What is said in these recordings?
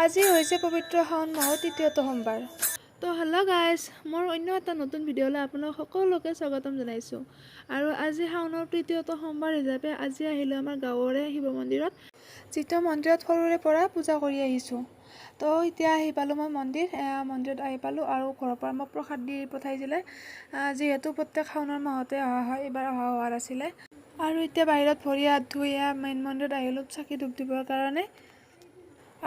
আজি হৈছে পবিত্ৰ শাওণ মাহৰ তৃতীয়টো সোমবাৰ। তো হেল্ল' গাইজ, মোৰ অন্য এটা নতুন ভিডিঅ'লৈ আপোনালোক সকলোকে স্বাগতম জনাইছোঁ। আৰু আজি শাওণৰ তৃতীয়টো সোমবাৰ হিচাপে আজি আহিলোঁ আমাৰ গাঁৱৰে শিৱ মন্দিৰত, যিটো মন্দিৰত সৰুৰে পৰা পূজা কৰি আহিছোঁ। তো এতিয়া আহি পালোঁ মই মন্দিৰ, মন্দিৰত আহি পালোঁ আৰু ঘৰৰ পৰা মোক প্ৰসাদ দি পঠাইছিলে। যিহেতু প্ৰত্যেক শাওণৰ মাহতে অহা হয়, এইবাৰ অহা হোৱা নাছিলে। আৰু এতিয়া বাহিৰত ভৰি হাত ধুই এয়া মেইন মন্দিৰত আহিলোঁ চাকি ধূপ দিবৰ কাৰণে।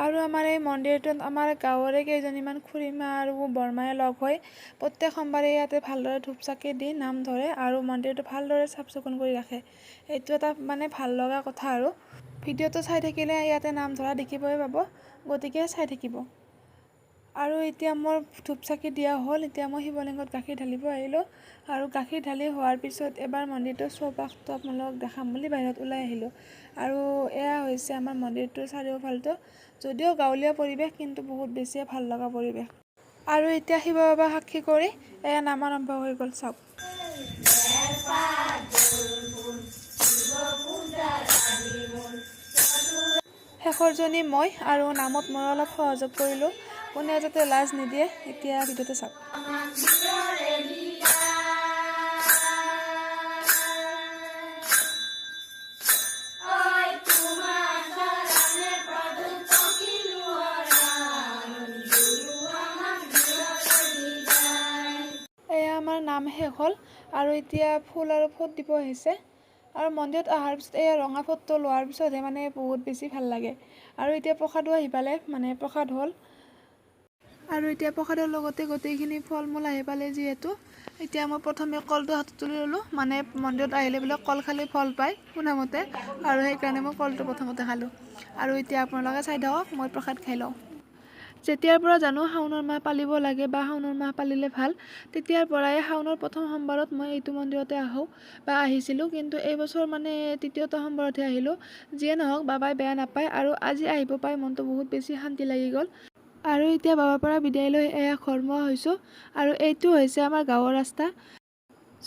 আৰু আমাৰ এই মন্দিৰটোত আমাৰ গাঁৱৰে কেইজনীমান খুৰীমা আৰু বৰমায়ে লগ হৈ প্ৰত্যেক সোমবাৰে ইয়াতে ভালদৰে ধূপ চাকি দি নাম ধৰে আৰু মন্দিৰটো ভালদৰে চাফ চিকুণ কৰি ৰাখে। এইটো এটা মানে ভাল লগা কথা। আৰু ভিডিঅ'টো চাই থাকিলে ইয়াতে নাম ধৰা দেখিবই পাব, গতিকে চাই থাকিব। আৰু এতিয়া মোৰ ধূপ চাকি দিয়া হ'ল। এতিয়া মই শিৱলিংগত গাখীৰ ঢালিব আহিলোঁ আৰু গাখীৰ ঢালি হোৱাৰ পিছত এবাৰ মন্দিৰটোৰ চৌপাশটো আপোনালোকক দেখাম বুলি বাহিৰত ওলাই আহিলোঁ। আৰু এয়া হৈছে আমাৰ মন্দিৰটোৰ চাৰিওফালটো। যদিও গাঁৱলীয়া পৰিৱেশ, কিন্তু বহুত বেছিয়ে ভাল লগা পৰিৱেশ। আৰু এতিয়া শিৱ বাবা সাক্ষী কৰি এয়া নাম আৰম্ভ হৈ গ'ল, চাওক। শেষৰজনী মই আৰু নামত মই অলপ সহযোগ কৰিলোঁ, কোনেও যাতে লাজ নিদিয়ে। এতিয়া ভিডিঅ'টো চাওক। এয়া আমাৰ নাম শেষ হ'ল আৰু এতিয়া ফুল আৰু ফোঁট দিব আহিছে। আৰু মন্দিৰত অহাৰ পিছত এয়া ৰঙা ফোঁটটো লোৱাৰ পিছতহে মানে বহুত বেছি ভাল লাগে। আৰু এতিয়া প্ৰসাদো আহি পালে, মানে প্ৰসাদ হ'ল। আৰু এতিয়া প্ৰসাদৰ লগতে গোটেইখিনি ফল মূল আহি পালে যিহেতু, এতিয়া মই প্ৰথমে কলটো হাতত তুলি ল'লোঁ। মানে মন্দিৰত আহিলে বোলে কল খালে ফল পায় শুনামতে, আৰু সেইকাৰণে মই কলটো প্ৰথমতে খালোঁ। আৰু এতিয়া আপোনালোকে চাই থাকক, মই প্ৰসাদ খাই লওঁ। যেতিয়াৰ পৰা জানো শাওণৰ মাহ পালিব লাগে বা শাওণৰ মাহ পালিলে ভাল, তেতিয়াৰ পৰাই শাওণৰ প্ৰথম সোমবাৰত মই এইটো মন্দিৰতে আহোঁ বা আহিছিলোঁ। কিন্তু এইবছৰ মানে তৃতীয়টো সোমবাৰতহে আহিলোঁ। যিয়ে নহওক, বাবাই বেয়া নাপায়। আৰু আজি আহিব পাই মনটো বহুত বেছি শান্তি লাগি গ'ল। আৰু এতিয়া বাবাৰ পৰা বিদায় লৈ এয়া ঘৰমুৱা হৈছোঁ। আৰু এইটো হৈছে আমাৰ গাঁৱৰ ৰাস্তা।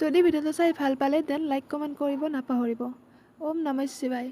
যদি ভিডিঅ'টো চাই ভাল পালে then like comment কৰিব নাপাহৰিব। ওম নমঃ শিৱায়।